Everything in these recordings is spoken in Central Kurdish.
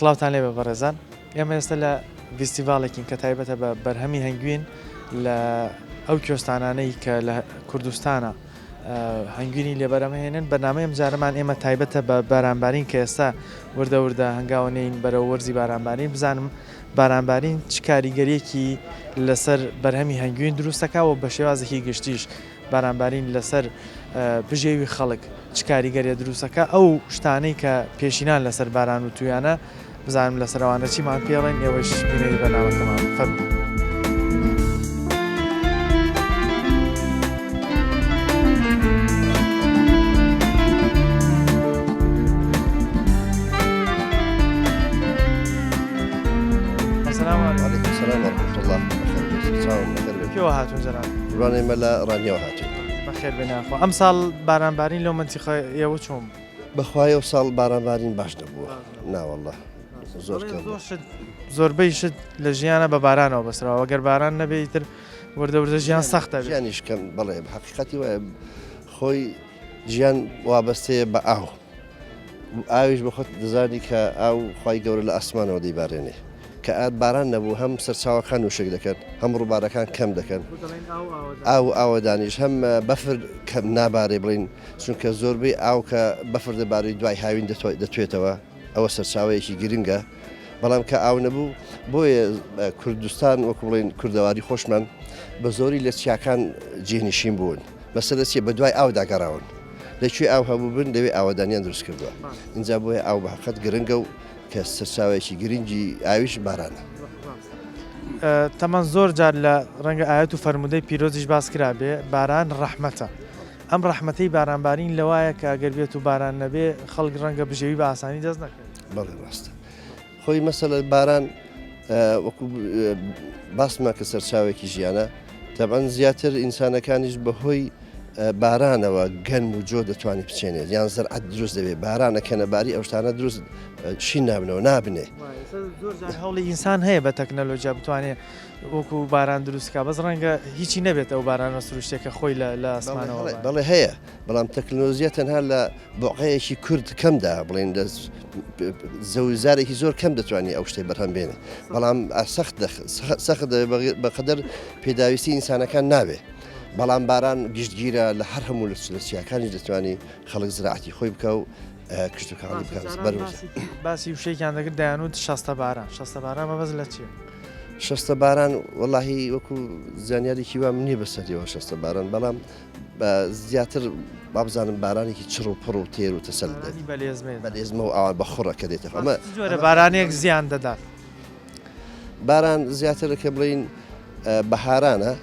سڵاوتان لێبێ بەڕێزان ئێمە ئێستا لە ڤیستیڤاڵێکین کە تایبەتە بە بەرهەمی هەنگوین لە ئەو کوێستانانەی کە لە کوردستانە هەنگوینی لێ بەرەمەهێنن بەرنامەی ئەمجارەمان ئێمە تایبەتە بە بارانبارین کە ئێستا وردە وردە هەنگاوە نێین بەرەو وەرزی بارانبارین بزانم بارانبارین چ کاریگەریەکی لەسەر بەرهەمی هەنگوین دروستەکە و بە شێوازێکی گشتیش بارانبارین لەسەر بژێوی خەڵک چ کاریگەریە دروستەکە ئەو شتانەی کە پێشینان لەسەر باران و تویانە بزانم لەسەر ئەوانە چیمان پێڵێن ئێوەش بینەری بەرنامەکەمان فەرموو. السلام عليكم. وعليكم السلام ورحمة الله بەخێر بێیت چاوم بەخێر بێت. کێوە هاتوون جەناب؟ قوربان ئێمە لە ڕانیەوە هاتوین. بەخێر بێن یاخوا. ئەمساڵ بارانبارین لەو مەنتیقە ئێوە چۆن بوو؟ بەخوای ئەو ساڵ باران بارین باش نەبووە ناوەڵا زۆر کەم زۆر شت زۆربەی شت لە ژیانە بە بارانەوە بەسراوە گەر باران نەبێ ئیتر وردە وردە ژیان سەختە ژیانیش کەم بەڵێ حقیقەتی وایە خۆی ژیان وابەستەیە بە ئاو ئاویش بە خۆت دەزانی کە ئاو خی گەورە لە ئاسمانەوە دەیبارێنێ کە ئات باران نەبوو هەم سەرچاوەکان وشک دەکەن هەم ڕووبارەکان کەم دەکەن ئاو ئاوەدانیش هەم بەفر کەم نابارێ بڵین چونکە زۆربەی ئاو کە بەفر دەباری دوای هاوین دەتوێتەوە ئەوە سەرچاوەیەکی گرنگە بەڵام کە ئاو نەبوو بۆیە کوردستان وەکو بڵێن کوردەواری خۆشمان بە زۆری لە چیاکان جێنشین بوون مەسەلە چیە بە دوای ئاودا گەڕاون لە کوێ ئاو هەبوو بن لەوێ ئاوەدانیان دروست کردووە اینجا بۆیە ئاو بە حەقت گرنگە و کە سەرچاوەیەکی گرنگی ئاویش بارانە. تەمان زۆر جار لە ڕەنگە ئایەت و فەرموودەی پیرۆزیش باس کرابێ باران ڕەحمەتە ئەم ڕەحمەتەی بارانبارین لەوایە کە ئەگەر بێت و باران نەبێ خەڵک ڕەنگە بژێوی بە ئاسانی دەست نەکەوێت. بەڵێ ڕاستە خۆی مەسەلە باران وەکو باسمان کە سەرچاوێکی ژیانە تەبعەن زیاتر ئینسانەکانیش بەهۆی بارانەوە گەنم و جۆ دەتوانێت بچێنێت یان زەرعەت دروست دەبێت بارانە کەنەباری ئەو شتانە دروست شین نابنەوە نابنێ زۆر جار هەوڵی ئینسان هەیە بە تەکنەلۆژیا بتوانێت وەکو باران دروست کا بەس ڕەنگە هیچی نەبێت ئەو بارانە سروشتێکە خۆی لە لە ئاسمانەوە بەڵێ هەیە بەڵام تەکنۆلۆژیا تەنها لە بۆقەیەکی کورد کەمدا بڵێن لە زەویزارێکی زۆر کەم دەتوانێت ئەو شتەی بەرهەم بێنێ بەڵام سەخت سەخت بەقەدەر پێداویستی ئینسانەکان نابێ بەڵام باران گشتگیرە لە هەر هەموو لە لە چیاکانیش دەتوانانی خەڵک زراعەتی خۆی بکە و کشتتوکاڵی بکات باسی وشەیەکیان دەکرد دەیانوت شەستە باران شەستە باران مەبەست لە چییە؟ شەستە باران وەڵاهی وەکو زانیاریکی وام نییە بەسەریەوە شەستە باران بەڵام بە زیاتر وابزانم بارانێکی چڕ و پڕ و تێر و تەسەل دێت بە لێزمە و ئاوا بە خوڕە کە دێتە ئەمە جۆرە بارانێک زیان دەدات باران زیاتر کە بڵین بەهارانە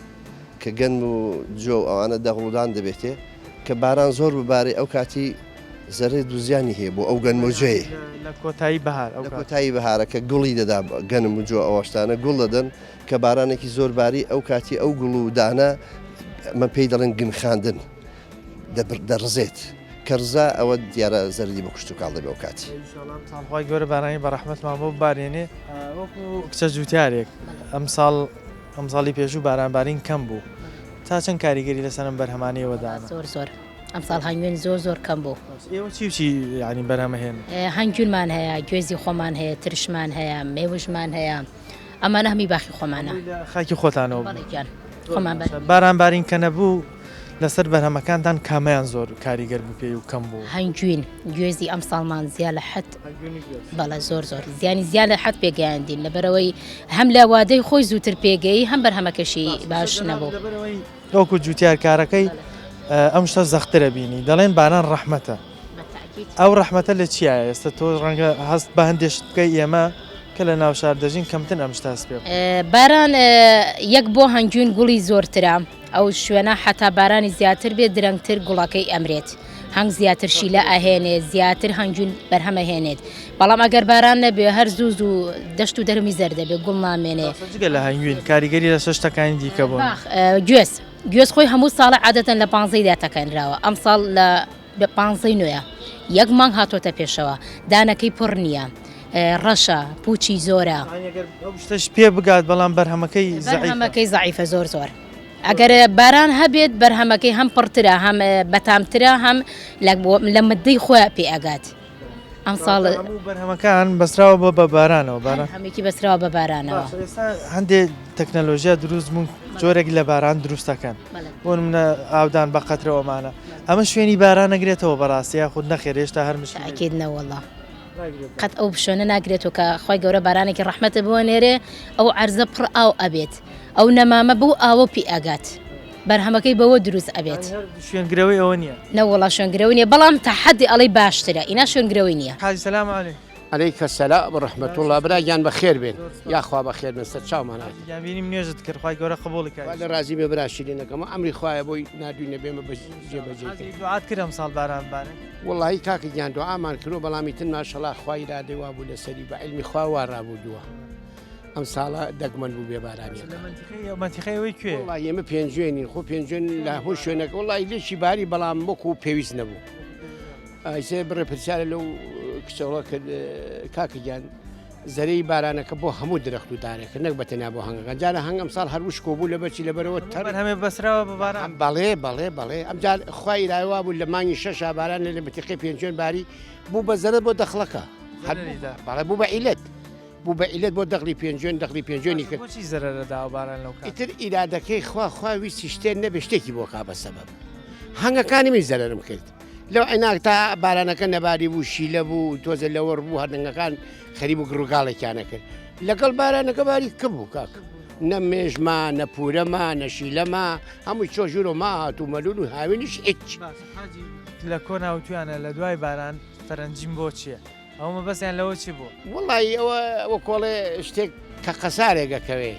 کە گەنم و جۆ و ئەوانە دەغڵودان دەبێتێ کە باران زۆر ببارێ ئەو کاتی زەرەر و زیانی هەیە بۆ ئەو گەنم و جۆیە. لە کۆتایی بەهار ئەو کاتە. لە کۆتایی بەهارە کە گوڵی دەدا گەنم و جۆ ئەوە شتانە گوڵ دەدەن کە بارانێکی زۆر باری ئەو کاتی ئەو گوڵ و دانە ئەمە پێی دەڵێن گنخاندن دەڕزێت کە ڕزا ئەوە دیارە زەرەری بۆ کشتوکاڵ دەبێ ئەو کاتی. ئینشاڵا ئەمساڵ خوای گەورە بارانی بە ڕەحمەتمان بۆ ببارێنێ. وەکو کچە جوتیارێک ئەمساڵ ئەمساڵی پێشوو باران بارین کەم بوو تا چەند کاریگەری لەسەر ئەم بەرهەمانەی ئێوە دانا؟ زۆر زۆر ئەمساڵ هەنگوین زۆر زۆر کەم بوو. ئێوە چی و چی یانی بەرهەم ئەهێنن؟ هەنگوینمان هەیە، گوێزی خۆمان هەیە، ترشمان هەیە، مێوژمان هەیە، ئەمانە هەمووی باخی خۆمانە. هەمووی لە خاکی خۆتانەوە بوو؟ بەڵێ گیان خۆمان بەرهەم. باران بارین کە نەبوو لەسەر بەرهەمەکانتان کامەیان زۆر کاریگەر بوو پێی و کەم بوو؟ هەنگوین، گوێزی ئەمساڵمان زیا لە حەد بەڵێ زۆر زۆر زیانی زیا لە حەد پێگەیاندین لەبەرەوەی هەم لە وادەی خۆی زووتر پێگەی هەم بەرهەمەکەشی باش نەبوو. وەکو جوتیار کارەکەی ئەم شتە زەخترە بینی دەڵێن باران ڕەحمەتە ئەو ڕەحمەتە لە چیایە ئێستا تۆ ڕەنگە هەست بە هەندێک شت بکەی ئێمە کە لە ناو شار دەژین کەمتر ئەم شتە هەست پێ بکەین. باران یەک بۆ هەنگوین گوڵی زۆرترە ئەو شوێنە حەتا بارانی زیاتر بێت درەنگتر گوڵەکەی ئەمرێت هەنگ زیاتر شیلە ئەهێنێت زیاتر هەنگوین بەرهەم ئەهێنێت بەڵام ئەگەر باران نەبێ هەر زوو زوو دەشت و دەرمی زەرد دەبێت گوڵ نامێنێ. جگە لە هەنگوین کاریگەری لەسەر شتەکانی دیکە بۆ. باخ گوێز گوێز خۆی هەموو ساڵە عادەتەن لە پانزەی دا تەکەنراوە ئەمساڵ لە پانزەی نۆیە. یەک مانگ هاتۆتە پێشەوە دانەکەی پڕ نییە ڕەشە پوچی زۆرە. یانی ئەگەر ئەو شتەش پێ بگات بەڵام بەرهەمەکەی زەعیفە. بەرهەمەکەی زەعیفە زۆر زۆر. ئەگەر باران هەبێت بەرهەمەکەی هەم پڕترە هەم بەتامترە هەم لە مدەی خۆیان پێ ئەگات. ئەمساڵ هەموو بەرهەمەکان بەسراوە بە بە بارانەوە باران هەمێکی بەسراوە بە بارانەوە. باشە ئێستا هەندێک تەکنەلۆژیا دروست بوون جۆرێک لە باران دروست دەکەن بۆ نمونە ئاودان بە قەترە ئەمانە ئەمە شوێنی باران نەگرێتەوە بەڕاستی یاخود نەخێر هێشتا هەر مشکلەیە؟ تاکید نەوەڵا قەت ئەو شوێنە ناگرێتەوە کە خوای گەورە بارانێکی ڕەحمەتە بۆ نێرێ ئەو عەرزە پڕ ئاو ئەبێت ئەو نەمامە بەو ئاوە پی ئەگات بەرهەمەکەی بەوە دروست ئەبێت. شوێنگرەوەی ئەوە نییە. نەوەڵا شوێنگرەوەی نییە بەڵام تا حەدی ئەڵێی باشترە ئینا شوێنگرەوەی نییە. حاجی سلام علیک. علیک السلام و رحمة اللە برا گیان بەخێر بێن یاخوا بەخێر بن سەرچاومان هات. حاجی گیان بینیم نوێژت کرد خوای گەورە قبوڵی کات. خوا لێ ڕازی بێ برا شیرینەکەم ئەمری خوایە بۆی ناردوینە بێمە بە جێ بەجێی حاجی دوعات کرد ئەمساڵ باران بارێ؟ وەڵاهی کاکە گیان دوعامان کردوە بەڵام ئیتر ماشەڵا خوا ئیرادەی وابوو لەسەری بە عیلمی خوا وا ڕابوردووە. ئەم ساڵە دەگمەن بوو بێ بارانیەکە. لە مەنتیقەی ئەو مەنتیقەی ئەوەی کوێ؟ وەڵاهی ئێمە پێنجوێنین خۆ پێنجوێن لە هەموو شوێنەکە وەڵاهی لێکی باری بەڵام وەکو پێویست نەبوو. ئایسێ بڕێ پرسیارە لەو کچەوە کرد کاکە گیان زەرەی بارانەکە بۆ هەموو درەخت و دارێکە نەک بە تەنیا بۆ هەنگەکان جارە هەنگ ئەمساڵ هەر وشکۆ بوو لەبەرچی لەبەرەوە تەر هەمێ بەسراوە بە باران بەڵێ بەڵێ بەڵێ ئەمجار خوای ئیرادە وا بوو لە مانگی شەشا باران لە مەنتیقەی پێنجوێن باری بوو بە زەرەر بۆ دەخڵەکە هەر بەڵێ بوو بە عیلەت بوو بە عیلەت بۆ دەغلی پێنجوێن دەغلی پێنجوێنی کرد. بۆچی زەرەرە داوە باران لەو کاتە؟ ئیتر ئیرادەکەی خوا خوا ویستی شتێ نەبێ شتێکی بۆ کا بە سەبەب هەنگەکانی من زەرەرم کرد لەو عیناق تا بارانەکە نەباری بوو شیلە بوو تۆزە لەوەڕ بوو هەردەنگەکان خەریب و گڕوگاڵێکیانە کرد لەگەڵ بارانەکە باری کپ بوو کاک نە مێژما نە پورەما نە شیلەما هەمووی چۆ ژوورۆ ما هات و مەلول و هاوینیش هیچ. حاجی لە کۆنا وتویانە لە دوای باران فەرەنجیم بۆ چییە؟ ئەوە مەبەستیان لەوە چی بوو؟ وەڵایی ئەوە وەکۆڵێ شتێک کە قەسارێک ئەکەوێ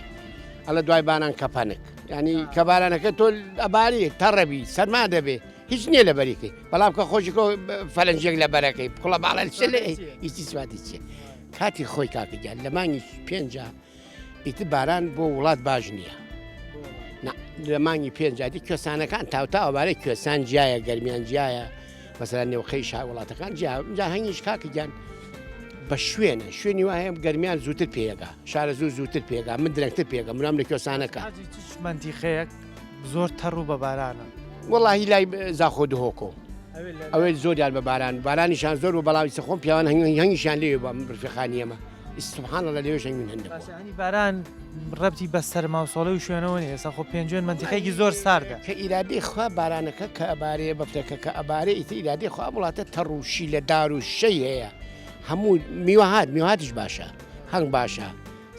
ئەڵێ دوای بانان کەپەنک ینی کە بارانەکە تۆ ئەباری تەڕەبی سەرما دەبێ هیچ نییە لە بەریکەی بەڵام کە خۆشیکۆ فەلەنجێک لە بەرەکەی کوڵە باڵە لێ هیچی سواتی چیە کاتی خۆی کاکە گیان لە مانگی پێنجا ئیتر باران بۆ وڵات باش نییە لە مانگی پێنجادی کوێسانەکان تاوتاوە بارەی کوێسان جیایە گەرمیان جیایە مەسەلەن نێوخەی شار وڵاتەکان جیا جا هەنگیش کاکە گیان بە شوێنە شوێنی وا هەیە گەرمیان زووتر پێگا شارە زوو زووتر پێگا من درەنگتر پێگە منام لە کوێسانەکە حاجی چ مەنتیقەیەک زۆر تەڕ و بە بارانە؟ وەڵاهی لای زاخۆ دهۆکۆ ئەوێ زۆریان بە باران بارانیشان زۆر بوو بەڵام ئیسە خۆم پیاوان هەنگیشان لێ بە ڕفیقانی ئێمە سبحان اللە لەوێش هەنگوین هەن نەبووە. باشە هەنی باران ڕەبتی بە سەرما و سۆڵەی و شوێنەوە نیە ئێستا خۆ پێنجوێن مەنتیقەیەکی زۆر ساردە. کە ئیرادەی خوا بارانەکە کە ئەبارێ بەفرەکە کە ئەبارێ ئیتر ئیرادەی خوا ئەم وڵاتە تەڕ و شیلە دار و شەی هەیە هەموو میوەهات میوهاتیش باشە هەنگ باشە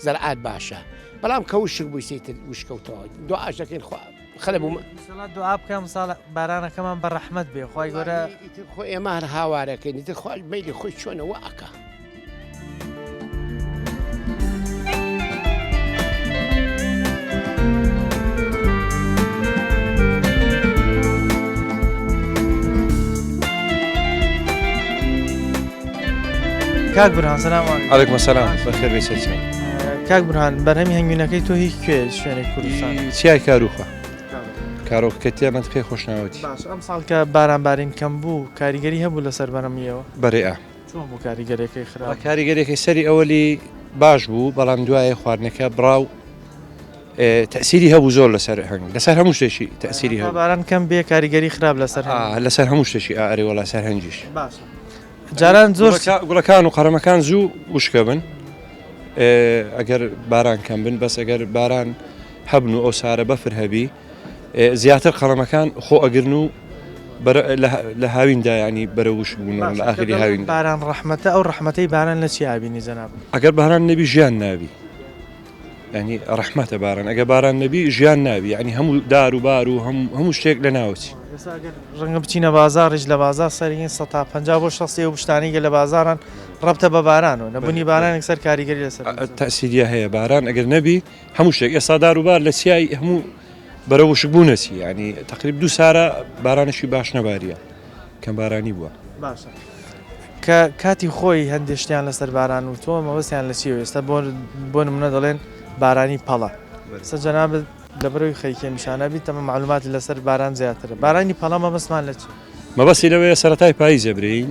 زەرعات باشە بەڵام کە وشک بووی سەیتر وشکەوتەوە دوعاش دەکەین خوا خەلە بوو ئینشەڵا دوعا بکە ئەمساڵ بارانەکەمان بە ڕەحمەت بێ خوای گەورە. ئیتر خۆ ئێمە هەر هاوارەکەین ئیتر خوا مەیلی خۆی چۆنە وا ئەکا. کاک برهان سلام علیکم. علیکم السلام بەخێر بێی سەرچاو. کاک برهان بەرهەمی هەنگوینەکەی تۆ هی کوێ شوێنێک کوردستان؟ چیای کاروخە کارۆخ کە تیا مەنتقەی خۆشناوەتی. باش ئەم ساڵ کە باران بارین کەم بوو کاریگەری هەبوو لەسەر بەرهەمیەوە؟ بەرێ ئا. چۆن بوو کاریگەریەکەی خراپ؟ کاریگەریەکەی سەری ئەوەلی باش بوو بەڵام دوایە خواردنەکە بڕاو تەسیری هەبوو زۆر لەسەر هەنگ لەسەر هەموو شتێکی تەسیری هەبوو. باران کەم بێ کاریگەری خراپ لەسەر هەنگ لەسەر هەموو شتێکی ئارێ وەڵا سەر هەنگیش. باشە جاران زۆر گوڵەکان و قەرەمەکان زوو وشکە بن ئەگەر باران کەم بن بەس ئەگەر باران هەبن و ئەو سارە بەفر هەبی زیاتر قەڵەمەکان خۆ ئەگرن و لە هاویندا ینی بەرە وشک بوون لە ئاخری هاوین. باران ڕەحمەتە ئەو ڕەحمەتەی باران لە چی ئابینی جەناب؟ ئەگەر باران نەبی ژیان نابی ینی ڕەحمەتە باران ئەگە باران نەبی ژیان نابی ینی هەموو دار و بار و هەموو شتێک لە ناوچی. ڕەنگە بچینە بازاڕیش لە بازاڕ سەرین 150 بۆ 60 ئەو شتانەی کە لە بازاڕان ڕەبتە بە بارانەوە نەبوونی بارانێک سەر کاریگەری لەسەر تەسیریە هەیە باران ئەگەر نەبی هەموو شتێک ئێستا دار و بار لە چیای هەموو بەرە وشک بوونەچی ینی تقریب دوو سارە بارانێکی باش نەباریە کەم بارانی بووە. باشە کە کاتی خۆی هەندێ شتیان لەسەر باران وتووە مەبەستیان لە چییە ئێستا بۆ بۆ نمونە دەڵێن بارانی پەڵە سە جەنابت لەبەرەوەی خەریکی ئەم ئیشانە بیت تەمە معلومات لەسەر باران زیاترە بارانی پەڵە مەبەستمان لە چی؟ مەبەستی لەوەیە سەرەتای پاییزە برێین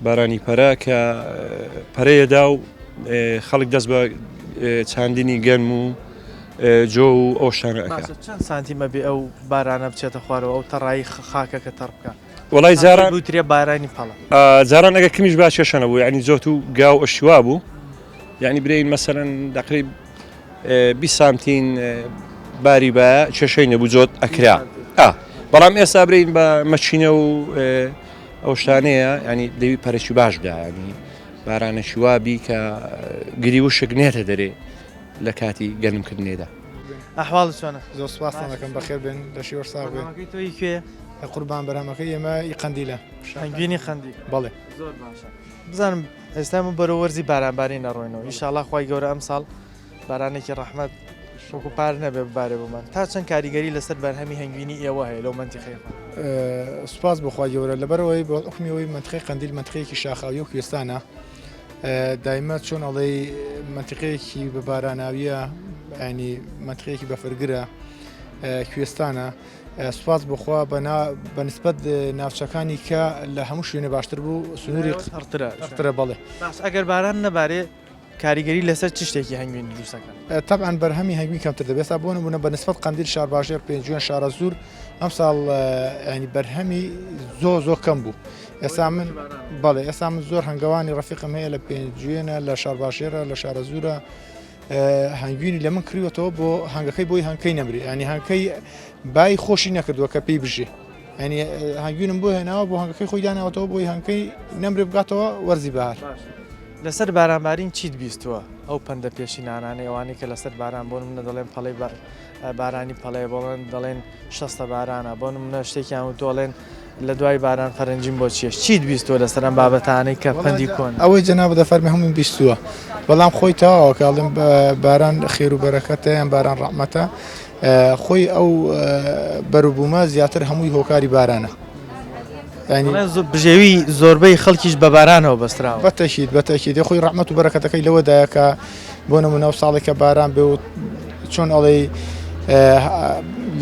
بارانی پەرە کە پەرەیەدا و خەڵک دەست بە چاندنی گەنم و جۆ و ئەو شتانە ئەکا. باشە چەند سانتیم ئەبێ ئەو بارانە بچێتە خوارەوە ئەو تەڕایی خاکەکە تەڕ بکا؟ وەڵای جاران بوترێ بارانی پەڵە. جاران ئەگەر کمیش با کێشە نەبوو یعنی جۆت و گا و ئەشی وا بوو یعنی برێین مەسەلەن دەقریب 20 سانتین باری بایە کێشەی نەبوو جۆت ئەکرا بەڵام ئێستا برین بە مەچینە و ئەو شتانەیە ینی دەوی پەرچی باش بدا ینی بارانەکی وابی کە گری وشک نێتە دەرێ لە کاتی گەنم کردنێدا. ئەحواڵت چۆنە؟ زۆر سوپاستان دەکەم بەخێر بێن لەشی وەش ساغ بێ. بەرهەمەکەی تۆ ئی کوێیە؟ قوربان بەرهەمەکەی ئێمە ئی قەندیلە. هەنگوینی قەندیل. بەڵێ. زۆر باشە. بزانم ئێستا ئێمە بەرەو وەرزی بارانبارین ئەڕۆینەوە ئیشاڵا خوای گەورە ئەمساڵ بارانێکی ڕەحمەت وەکو پار نەبێ ببارێ بۆمان تا چەند کاریگەری لەسەر بەرهەمی هەنگوینی ئێوە هەیە لەو مەنتیقەیە؟ سوپاس بۆ خوای گەورە لەبەرئەوەی بە حوکمی ئەوەی مەنتیقەی قەندیل مەنتیقەیەکی شاخاویە و کوێستانە دایمە چۆن ئەڵێی مەنتیقەیەکی بە باراناویە ینی مەنتیقەیەکی بەفرگرە کوێستانە سوپاس بخوا بە نسبەت ناوچەکانی کە لە هەموو شوێنە باشتر بوو سنووری تەڕترە تەڕترە بەڵێ باش ئەگەر باران نەبارێ کاریگەری لەسەر چ شتێکی هەنگوین دروست دەکات؟ تەبعەن بەرهەمی هەنگوین کەمتر دەبێت ئێستا بۆ نموونە بە نسبەت قەندیل شارباژێڕ پێنجوێن شارەزوور ئەمساڵ ینی بەرهەمی زۆ زۆ کەم بوو ئێستا من بەڵێ ئێستا من زۆر هەنگەوانی ڕەفیقم هەیە لە پێنجوێنە لە شارباژێرە لە شارەزوورە هەنگوینی لە من کڕیوەتەوە بۆ هەنگەکەی بۆی هەنکەی نەمری ینی هەنکەی بای خۆشی نەکردووە کە پێی بژێ ینی هەنگوینم بۆ هێناوە بۆ هەنگەکەی خۆی داناوەتەوە بۆی هەنکەی نەمرێ بگاتەوە وەرزی بەهار. لەسەر بارانبارین چیت بیستووە؟ ئەو پەندە پێشینانانەی ئەوانەی کە لەسەر باران بۆ نمونە دەڵێن پەڵەی بارانی پەڵەیە بۆ من دەڵێن شەستە بارانە بۆ نمونە شتێکیان وتووە ئەڵێن لە دوای باران فەرەنجیم بۆ چییە؟ چیت بیستووە لەسەر ئەم بابەتانەی کە پەندی کۆن؟ ئەوەی جەنابت دەفەرمی هەمووم بیستووە بەڵام خۆی تەواوە کە ئەڵێن باران خێر و بەرەکەتە یان باران ڕەحمەتە خۆی ئەو بەروبوومە زیاتر هەمووی هۆکاری بارانە. بژێوی زۆربەی خەڵکیش بە بارانەوە بەستراوە. بەتەکید بەتەکید خۆی ڕەحمەت و بەرەکەتەکەی لەوەدایە کە بۆ نمونە و ساڵێک کە باران بێ و چۆن ئەڵێی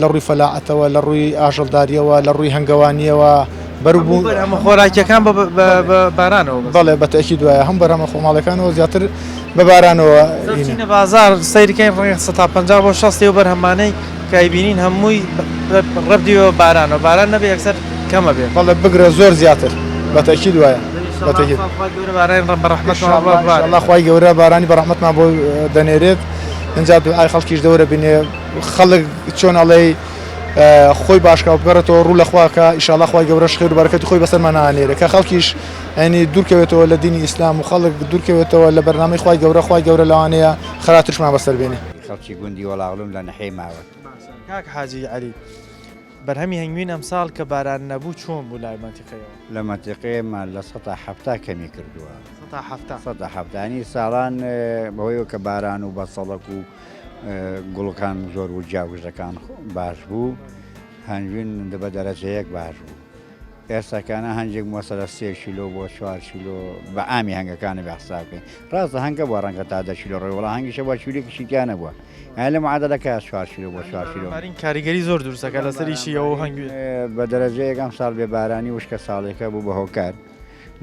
لە ڕووی فەلاعەتەوە لە ڕووی ئاژەڵداریەوە لە ڕووی هەنگەوانیەوە بەروبوو بەرهەمە خۆراکیەکان بە بارانەوە بەڵێ بەتەکید وایە هەم بەرهەمە خۆماڵەکانەوە زیاتر بە بارانەوە بچینە بازاڕ سەیرکەین ڕەنگە 50% بۆ 60 ئەو بەرهەمانەی کە ئەیبینین هەمووی ڕەبتی بە بارانەوە باران نەبێ یەکسەر کەمە بێ. بەڵێ بگرە زۆر زیاتر بە تەئکید وایە بە تەئکید. خوای گەورە بارانی بە ڕەحمەتمان بۆ ببارێ. ئینشاڵڵا خوای گەورە بارانی بە ڕەحمەتمان بۆ دەنێرێت ئینجا دوعای خەڵکیش دەورە بینێ خەڵک چۆن ئەڵێی خۆی باشکا و بگەڕێتەوە ڕوو لە خوا کە ئیشاڵڵا خوای گەورەش خێر و بەرەکەتی خۆی بەسەرمان ئەنێرێ کە خەڵکیش یانی دوورکەوێتەوە لە دینی ئیسلام و خەڵک دوورکەوێتەوە لە بەرنامەی خوای گەورە خوای گەورە لەوانەیە خەراترشمان بەسەر بێنێ. خەڵکی گوندی وەڵاغلوم لە نەحیەی ماوەت. کاک حاجی عەلی، بەرهەمی هەنگوین ئەمساڵ کە باران نەبوو چۆن بوو لای مەنتیقەیەوە؟ لە مەنتیقەیەمان 70% کەمی کردووە. 70%؟ 70% یانی ساڵان بەهۆیەوە کە باران و بەسەڵەک و گوڵەکان زۆر بوو جیاوزەکان باش بوو هەنگوین بە دەرەجە یەک باش بوو. ئێستاکانە هەنگێک مۆسەلە سێ کیلۆ بۆ چوار کیلۆ بە عامی هەنگەکانە بێ حساب بکەین ڕاستە هەنگە بووە ڕەنگە تا 10 کیلۆ ڕۆی وەڵا هەنگیشە بووە کیلۆیەکیشی تیا نەبووە یانی لە معادەلەکە چوار کیلۆ بۆ چوار کیلۆ بارین کاریگەری زۆر دروست دەکات لەسەر ئیشی ئەو هەنگوین. بە دەرەجەیەک ئەم ساڵ بێ بارانی وشکە ساڵێکە بوو بە هۆکار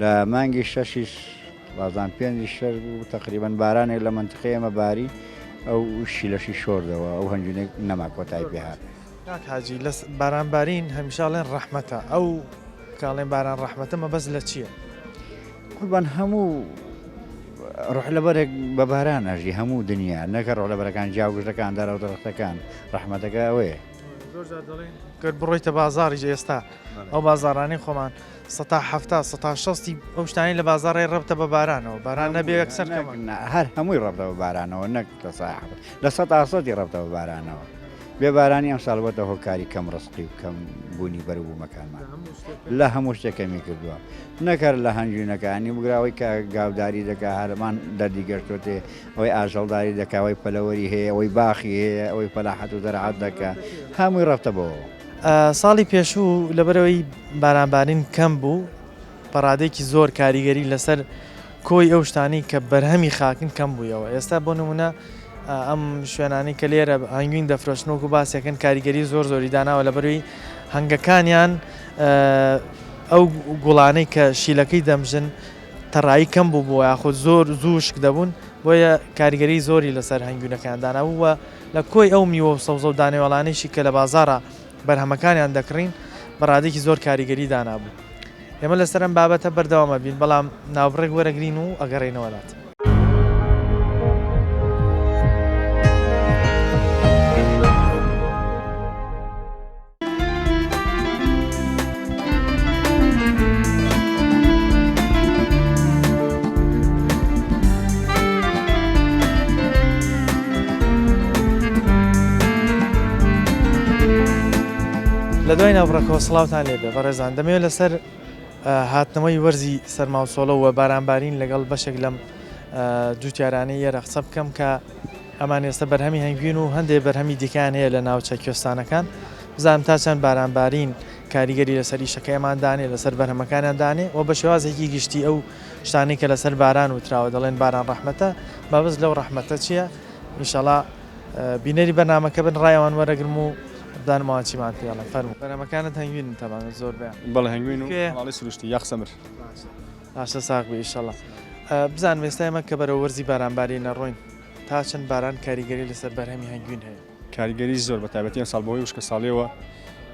لە مانگی شەشیش بازان پێنجی شەش بوو تەقریبەن بارانێک لە مەنتقەی ئێمە باری ئەو شیلەشی شۆردەوە ئەو هەنگوینێک نەما کۆتایی پێ هات. کاک حاجی لەس باران بارین هەمیشە ئەڵێن ڕەحمەتە ئەو کە ئەڵێن باران ڕەحمەتە مەبەست لە چییە؟ قوربان هەموو ڕۆح لەبەرێک بە باران ئەژی هەموو دنیا نەکە ڕۆح لەبەرەکان جیاوگژەکان دارە و دەرەختەکان ڕەحمەتەکە ئەوەیە. زۆر جار دەڵێن گەر بڕۆیتە بازاڕیش ئێستا ئەو بازاڕانەی خۆمان 70% 60% ئەو شتانەی لە بازاڕێ ڕەبتە بە بارانەوە باران نەبێ یەکسەر کەمە. هەر هەمووی ڕەبتە بە بارانەوە نەک 70% ڕەبتە بە بارانەوە. بێ بارانی ئەمساڵ بۆتە هۆکاری کەم ڕزقی و کەم بوونی بەروبوومەکانمان لە هەموو شتێک کەمی کردووە نەک هەر لە هەنگوینەکانی بگرە ئەوەی کە گاوداری دەکا هەرمان دەردی گەشتۆتێ ئەوەی ئاژەڵداری دەکا ئەوەی پەلەوەری هەیە ئەوەی باخی هەیە ئەوەی فەلاحەت و زەراعەت دەکا هەمووی ڕەفتە بەوەوە. ساڵی پێشوو لەبەرئەوەی بارانبارین کەم بوو بە ڕادەیەکی زۆر کاریگەری لەسەر کۆی ئەو شتانەی کە بەرهەمی خاکن کەم بوویەوە ئێستا بۆ نمونە ئەم شوێنانەی کە لێرە هەنگوین دەفرۆشن وەکو باسەکەن کاریگەری زۆر زۆری داناوە لە بەروی هەنگەکانیان ئەو گوڵانەی کە شیلەکەی دەمژن تەڕایی کەم بوو بۆ یاخود زۆر زوو وشک دەبوون بۆیە کاریگەری زۆری لەسەر هەنگوینەکان دانابوو و لە کۆی ئەو میوە و سەوزە و دانەوێڵانەیشی کە لە بازاڕا بەرهەمەکانیان دەکڕین بە ڕادەیەکی زۆر کاریگەری دانابوو. ئێمە لەسەر ئەم بابەتە بەردەوام ئەبین بەڵام ناوبڕێک وەرەگرین و ئەگەڕێینەوە لات. لە دوای ناوبڕەکەوە سڵاوتان لێبێ بەڕێزان دەمەوێت لەسەر هاتنەوەی وەرزی سەرماوسۆڵە و بارانبارین لەگەڵ بەشێک لەم جوتیارانەی ئێرە قسە بکەم کە ئەمان ئێستا بەرهەمی هەنگوین و هەندێک بەرهەمی دیکەیان هەیە لە ناوچە کوێستانەکان بزانم تا چەند بارانبارین کاریگەری لەسەر ئیشەکەی ئەمان دانێ لەسەر بەرهەمەکانیان دانێ و بە شێوازێکی گشتی ئەو شتانەی کە لەسەر باران وتراوە دەڵێن باران ڕەحمەتە مەبەست لەو ڕەحمەتە چییە ئینشەڵا بینەری بەرنامەکە بن ڕای ئەوان وەرەگرم و بزانم ئەوان چیمان پێ ئەڵێن فەرموو بەرهەمەکانت هەنگوینن تەبعەن زۆر بەیان بەڵێ هەنگوین و ماڵی سروشتی یاخسەمر. باشە ساغ بی ئیشەڵا. بزانم ئێستا ئێمە کە بەرەو وەرزی بارانبارین ئەڕۆین تا چەند باران کاریگەری لەسەر بەرهەمی هەنگوین هەیە؟ کاریگەری زۆر بە تایبەتی ئەمساڵ بەهۆی وشکەساڵیەوە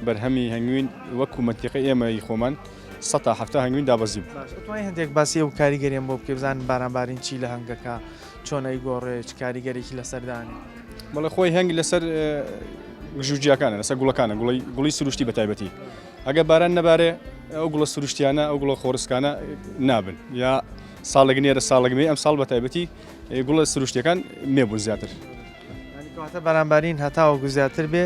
بەرهەمی هەنگوین وەکو مەنتیقەی ئێمەی خۆمان 70% هەنگوین دابەزی بوو. باشە ئەتوانی هەندێک باسی ئەو کاریگەریەم بۆ بکەی بزانم بارانبارین چی لە هەنگەکە چۆن ئەیگۆڕێ چ کاریگەرێکی لەسەر دانێ؟ بەڵێ خۆی هەنگ لەسەر گژوگیاکانە لەسەر گوڵەکانە گوڵی گوڵی سروشتی بە تایبەتی ئەگەر باران نەبارێ ئەو گوڵە سروشتیانە ئەو گوڵە خۆڕسکانە نابن یا ساڵێک نێرە ساڵێک مێ ئەم ساڵ بە تایبەتی گوڵە سروشتیەکان مێ بوون زیاتر. کەواتە بارانبارین هەتاوەکو زیاتر بێ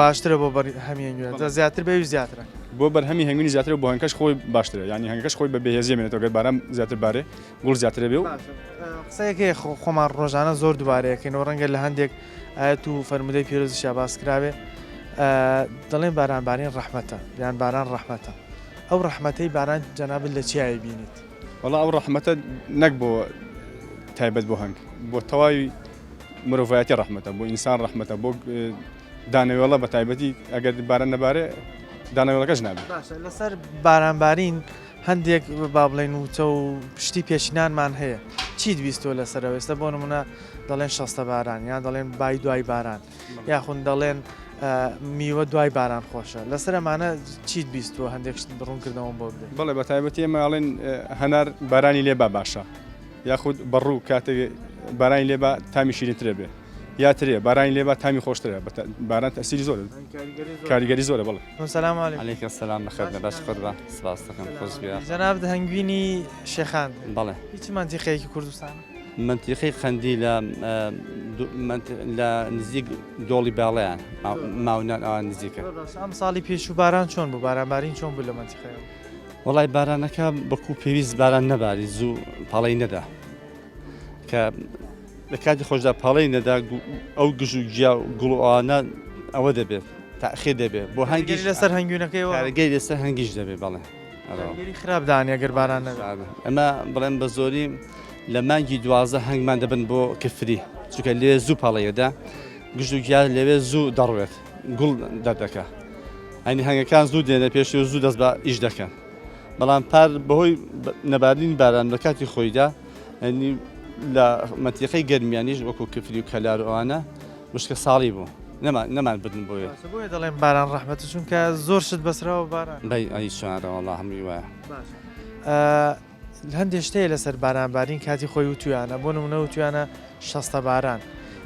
باشترە بۆ بەرهەمی هەنگوین زیاتر بێ و زیاترە بۆ بەرهەمی هەنگوینی زیاترە بۆ هەنگەکەش خۆی باشترە یعنی هەنگەکەش خۆی بە بەهێزی مێنێتەوە گەر باران زیاتر بارێ گوڵ زیاترە بێ و قسەیەک هەیە خۆمان ڕۆژانە زۆر دووبارەیەکەین و ڕەنگە لە هەندێک ئاەت و فەرمودەی پیرۆزیشا باس کراوێ دەڵێن بارانبارین ڕەحمەتە یان باران ڕەحمەتە ئەو ڕەحمەتەی باران جەنابت لە چیای بینیت؟ وەڵا ئەو ڕەحمەتە نەک بۆ تایبەت بۆ هەنگ بۆ تەواوی مرۆڤایەتی ڕەحمەتە بۆ ئینسان ڕەحمەتە بۆ دانەوێڵە بە تایبەتی ئەگەر باران نەبارێ دانەوێڵەکەش نابێت. باشە لەسەر بارانبارین هەندێک با بڵێین وتە و شتی پێشینانمان هەیە چیت بیستووە لەسەرەوە ئێستا بۆ نمونە دەڵێن شەستە باران یان دەڵێن بای دوای باران یاخون دەڵێن میوە دوای باران خۆشە لەسەر ئەمانە چیت بیستووە هەندێک شت ڕوونکردنەوەم بۆ بدەیت؟ بەڵێ بە تایبەتی ئێمە ئەڵێن هەنار بارانی لێ با باشە یاخود بەڕوو کاتێک بارانی لێ با تامی شیرینترە بێ یا ترێ بارانی لێ با تامی خۆشترە باران تەسیری زۆرە کاریگەری زۆرە بەڵێ. سلام علیکم. علیک السلام بەخێر بێن باش قوربان سپاس دەکەم خۆش بێ. جەنابت هەنگوینی شێخان؟ بەڵێ. هی چ مەنتیقەیەکی کوردستانە؟ مەنتیقەی قەندیلە لە نزیک دۆڵی باڵیان ماونان ئەوان نزیکە. ئەم ساڵی پێشوو باران چۆن بوو بارانبارین چۆن بوو لە مەنتیقەیەوە؟ وەڵای بارانەکە بەکو پێویست باران نەباری زوو پاڵی نەدا کە لە کاتی خۆشدا پاڵی نەدا ئەو گژ و گیا و گوڵ و ئەوانە ئەوە دەبێت تاخیر دەبێت بۆ هەنگیش لەسەر هەنگوینەکەی کارگەی لەسەر هەنگیش دەبێت بەڵێ کاریگەری خراپ دانێ گەر باران نەبێت. ئەمە بڵێم بە زۆری لە مانگی 12 هەنگمان دەبن بۆ کفری چونکە لێ زوو پاڵەیەدا گژ و گیا لەوێ زوو دەڕوێت گوڵ دەردەکا ئەنی هەنگەکان زوو دێنە پێشی و زوو دەست بە ئیش دەکەن بەڵام پار بەهۆی نەبارین باران لە کاتی خۆیدا ئەنی لە مەنتیقەی گەرمیانیش وەکو کفری و کەلار و ئەوانە وشکە ساڵی بوو نەمان نەمان بردن بۆیە. باشە بۆیە دەڵێن باران ڕەحمەتە چونکە زۆر شت بەسراوە باران. بەی ئەی چۆنە وەڵا هەمووی وایە. باشە هەندێ شت هەیە لەسەر باران بارین کاتی خۆی وتویانە بۆ نمونە وتویانە شەستە باران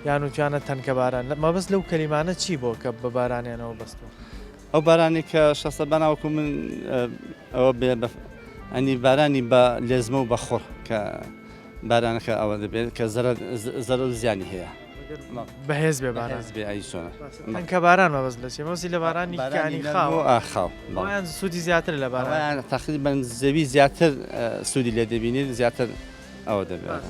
یان وتویانە تەنکە باران مەبەست لەو کەلیمانە چی بۆ کە بە بارانیانەوە بەستووە؟ ئەو بارانی کە شەستە باران وەکو من ئەوە بێ ئەنی بارانی بە لێزمە و بە خڕ کە بارانەکە ئەوە دەبێت کە زەرەر و زیانی هەیە. بەهێز بێ باران. بەهێز بێ ئەی چۆنە. تەنکە باران مەبەست لە چیە؟ مەبەستی لە بارانی کانی خاو. خاو. ئەویان سوودی زیاتر لە باران. ئەویان تەقریبەن زەوی زیاتر سوودی لێ دەبینێت زیاتر ئەوە دەبێت.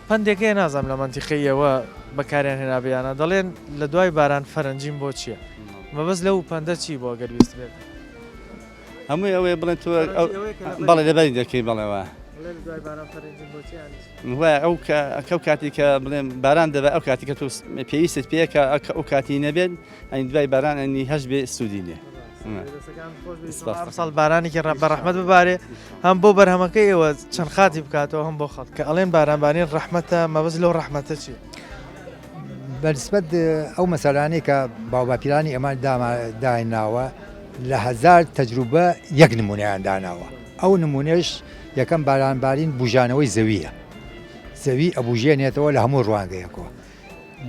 پەندێک هەیە نازانم لە مەنتیقەی ئێوە بەکاریان هێنابێ یان نا دەڵێن لە دوای باران فەرەنجیم بۆ چییە؟ مەبەست لەو پەندە چی بوو ئەگەر ویستبێت؟ هەمووی ئەوەیە بڵێن تۆ بەڵێ لەبەری دەکەی بەڵێ وایە. وایە ئەو کە کاتی کە بڵێن باران دەبێت ئەو کاتی کە تۆ پێویستت پێیە کە ئەو کاتی نەبێت ئەنی دوای باران ئەنی هەش بێ سوودی نییە. ساڵ بارانێکی ڕە بە ڕەحمەت ببارێ هەم بۆ بەرهەمەکەی ئێوە چەند خاتی بکاتەوە هەم بۆ خەڵک کە ئەڵێن بارانبارین ڕەحمەتە مەبەست لەو ڕەحمەتە چیە؟ بەنسبەت ئەو مەسەلانەی کە باوباپیرانی ئێمە دایناوە لە هەزار تەجروبە یەک نمونەیان داناوە ئەو نمونەش یەکەم بارانبارین بوژانەوەی زەویە زەوی ئەبوژێنێتەوە لە هەموو ڕوانگەیەکەوە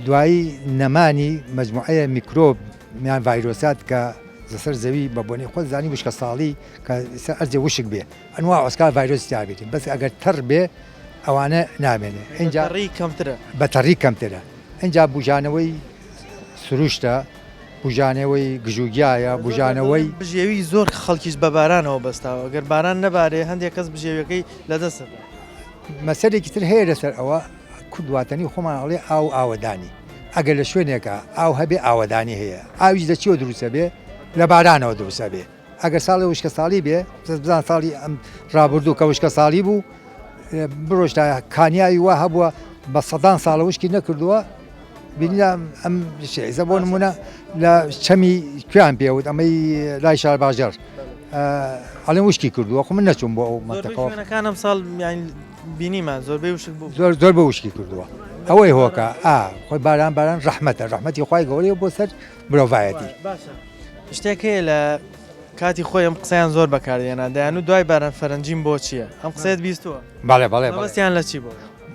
دوایی نەمانی مەجموعەیە میکرۆب یان ڤایرۆسات کە لەسەر زەوی بە بۆنەی خۆت زانی وشکە ساڵی کە سەر ئەرزێ وشک بێ ئەنوا ئۆسکار ڤایرۆس تیابێت بەس ئەگەر تەڕ بێ ئەوانە نامێنێ ئینجا تەڕی کەمترە بە تەڕی کەمترە ئینجا بوژانەوەی سروشتە بوژانەوەی گژوگیایە بوژانەوەی بژێوی زۆر خەڵکیش بە بارانەوە بەستاوە گەر باران نەبارێ هەندێک کەس بژێویەکەی لەدەست دەدا. مەسەلێکی تر هەیە لەسەر ئەوە کورد واتەنی خۆمان ئەڵێ ئاو ئاوەدانی ئەگەر لە شوێنێکا ئاو هەبێ ئاوەدانی هەیە ئاویش لە چیەوە دروست ئەبێ لە بارانەوە دروست ئەبێ ئەگەر ساڵێ وشکە ساڵی بێ بەس بزان ساڵی ئەم ڕابردوو کە وشکە ساڵی بوو بڕۆشتا کانیاوی وا هەبووە بە سەدان ساڵە وشکی نەکردووە بینیدا ئەم شێزە بۆ نمونە لە چەمی کوێیان پێوت ئەمەی لای شارباژێڕ ئەڵێن وشکی کردووە خۆ من نەچووم بۆ ئەو مەنتەقەوە شوێنەکان ئەمساڵ یان بینیمان زۆربەی وشک بوو زۆر زۆر بە وشکی کردووە ئەوەی هۆکە ئا خۆی باران باران ڕەحمەتە ڕەحمەتی خوای گەورەیە بۆ سەر مرۆڤایەتی. باشە شتێک هەیە لە کاتی خۆی ئەم قسەیان زۆر بەکاردێنا دەیان و دوای باران فەرەنجیم بۆ چییە؟ ئەم قسەیەت بیستووە؟ بەڵێ بەڵێ بەڵێ. مەبەستیان لە چی بوو؟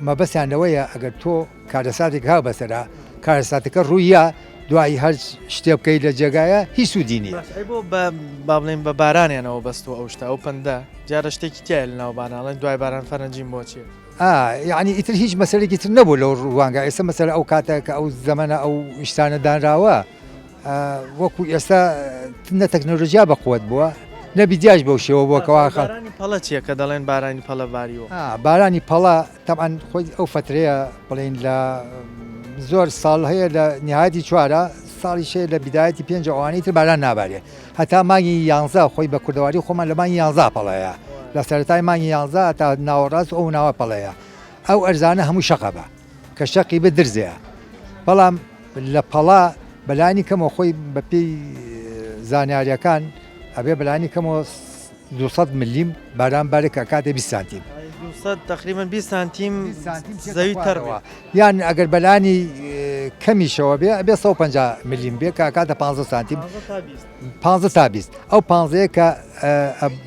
مەبەستیان لەوەیە ئەگەر تۆ کارەساتێک ها بەسەرا کارەساتەکە ڕوویا دوایی هەر شتێ بکەیت لە جێگایە هیچ سوودی نییە. باشە ئەی بۆ بە با بڵێین بە بارانیانەوە بەستووە ئەو شتە ئەو پەندە دیارە شتێکی تیایە لە ناو باران ئەڵێن دوای باران فەرەنجیم بۆ چییە؟ ئا یەعنی ئیتر هیچ مەسەلێکی تر نەبوو لەو ڕوانگە ئێستا مەسەلە ئەو کاتە کە ئەو زەمەنە ئەو شتانە دانراوە وەکو ئێستا نە تەکنۆلۆژیا بە قوت بووە نە بیدیاش بەو شێوە بووە کەوا خەڵک بارانی پەڵە چییە کە دەڵێن بارانی پەڵە باریوە؟ بارانی پەڵە تەبعەن خۆی ئەو فەترەیە بڵێین لە زۆر ساڵ هەیە لە نهایەتی چوارە ساڵیش هەیە لە بیدایەتی پێنج ئەوانەی تر باران نابارێ هەتا مانگی یانزە خۆی بە کوردەواری خۆمان لە مانگی یانزا پەڵەیە لە سەرەتای مانگی یانزە تا ناوەڕاست ئەو ناوە پەڵەیە ئەو ئەرزانە هەموو شەقە بە کە شەقی بە درزەیە بەڵام لە پەڵا بەلانی کەمەوە خۆی بەپێی زانیاریەکان ئەبێ بەلانی کەمەوە 200 ملیم باران بارێ کە ئەکاتە 20 سانتیم. 200 تقریبا 20 سانتیم زەوی تەڕ بێ. یان ئەگەر بەلانی کەمیشەوە بێ ئەبێ 150 ملیم بێ کە ئەکاتە 15 سانتیم. 15 تا 20 ئەو پانزەیە کە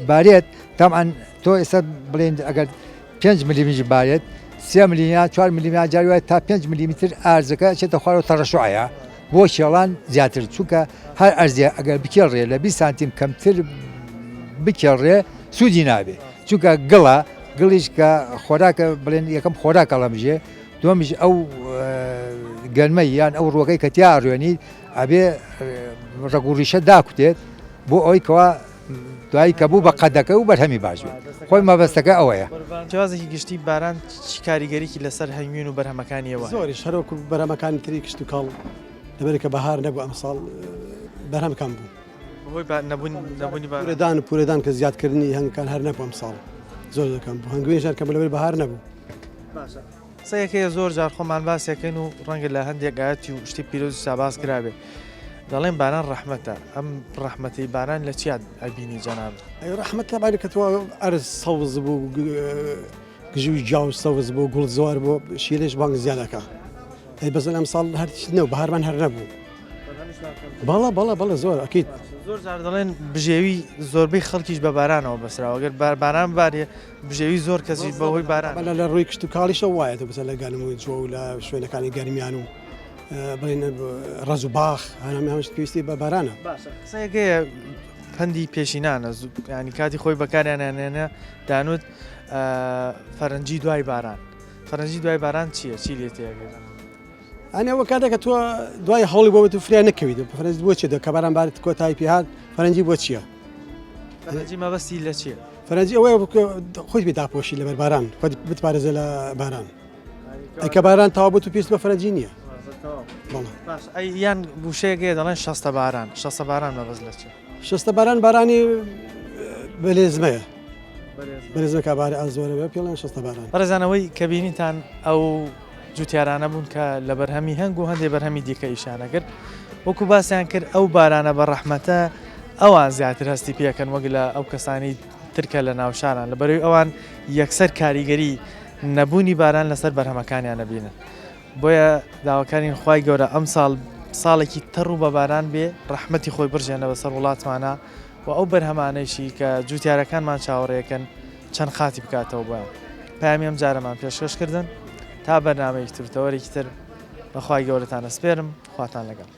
بارێت تەبعەن تۆ ئێستا بڵێن ئەگەر پێنج ملیمیش بارێت سێ ملیم یان چوار ملیم یان جاری وایە تا پێنج ملیمتر ئارزەکە ئەچێتە خوارەوە تەڕەشوعەیە بۆ کێڵان زیاتر چونکە هەر ئەرزێ ئەگەر بکێڵرێ لە 20 سانتیم کەمتر بکێڵرێ سوودی نابێ چونکە گڵە گڵیش کە خۆراکە بڵێن یەکەم خۆراک ئەڵەمژێ دووەمیش ئەو گەنمەی یان ئەو ڕووەکەی کە تیا ڕوێنی ئەبێ ڕەگ و ڕیشە داکوتێت بۆ ئەوەی کەوا دوایی کە بوو بە قەدەکە و بەرهەمی باش بێت خۆی مەبەستەکە ئەوەیە. شێوازێکی گشتی باران چ کاریگەریی لەسەر هەنگوین و بەرهەمەکانی ئێوە هەیە؟ زۆریش هەر وەکو بەرهەمەکانی تری کشتوکاڵ لەبەرئەوەی کە بەهار نەبوو ئەمساڵ بەرهەم کەم بوو. بەهۆی نەبوونی باران. پورەدان و پورەدان کە زیادکردنی هەنگەکان هەر نەبوو ئەمساڵ زۆر زۆر کەم بوو هەنگوینیش هەر کەم بوو لەبەر بەهار نەبوو. باشە قسەیەک هەیە زۆر جار خۆمان باسیەکەین و ڕەنگە لە هەندێک ئایەتی و شتی پیرۆزیشا باس کرابێ دەڵێن باران ڕەحمەتە ئەم ڕەحمەتەی باران لە چیا ئەبینی جەنابت؟ ئەی ڕەحمەت تەبعەن کە تۆ ئەرز سەوز بوو گژوی گیا و سەوز بوو گوڵ زۆر بوو شیلەش بانگ زیاد ئەکا ئەی بەس ئەمساڵ هەر نەو بەهارمان هەر نەبوو بەڵێ بەڵێ بەڵێ زۆر ئەکید. زۆر جار دەڵێن بژێوی زۆربەی خەڵکیش بە بارانەوە بەسراوە گەر باران بارێ بژێوی زۆر کەسیش بەهۆی باران. بەڵێ لە ڕووی کشتوکاڵیشەوە وایە تۆ بەسەر لە گەنم و جۆ و لە شوێنەکانی گەرمیان و بڵێن ڕەز و باخ هەموو هەموو شت پێویستی بە بارانە. باشە قسەیەک هەیە پەندی پێشینانە ینی کاتی خۆی بەکاریان هێنا دانوت فەرەنجی دوای باران فەرەنجی دوای باران چییە چی لێ تێگەی؟ ئەنێ ئەوە کاتێک کە تۆ دوای هەوڵی بۆ بێت و فریا نەکەویت فەرەنج بۆ چیە کە باران بارت کۆتایی پێهات فەرەنجی بۆ چییە؟ فەرەنجی مەبەستی لە چییە؟ فەرەنجی ئەوەیە خۆت بێ داپۆشی لەبەر باران خۆت بتپارێزێ لە باران ئەی کە باران تەواو بوو تو پێویست بە فەرەنجی نییە باش ئەی یان وشەیەک هەیە دەڵێن شەستە باران شەستە باران مەبەست لە چییە؟ شەستە باران بارانی بەلێزمەیە بەلێزمە کە باران ئاز زۆرە بێ پێڵێن شەستە باران. بەڕێزان ئەوەی کە بینیتان ئەو جوتیارانە بوون کە لە بەرهەمی هەنگ و هەندێ بەرهەمی دیکە ئیشیان ئەکرد وەکو باسیان کرد ئەو بارانە بە ڕەحمەتە. ئەوان زیاتر هەستی پێکەن وەک لە ئەو کەسانی ترکە لە ناوشاران لە بەرەوەی ئەوان یەکسەر کاریگەری نەبوونی باران لەسەر بەرهەمەکانیان نەبینن بۆیە داواکارین خوای گەورە ئەمساڵ ساڵێکی تەڕ و بە باران بێ ڕەحمەتی خۆی بڕژێنە بەسەر وڵاتمانا و ئەو بەرهەمانەیشی کە جوتیارەکانمان چاوەڕێکەن چەند قاتی بکاتەوە بۆیان. پەیامی ئەم جارەمان پێشکەش کردن تا بەرنامەیەکی تر و تەوەرێکی تر بە خوای گەورەتان ئەسپێرم خواتان لەگەڵ.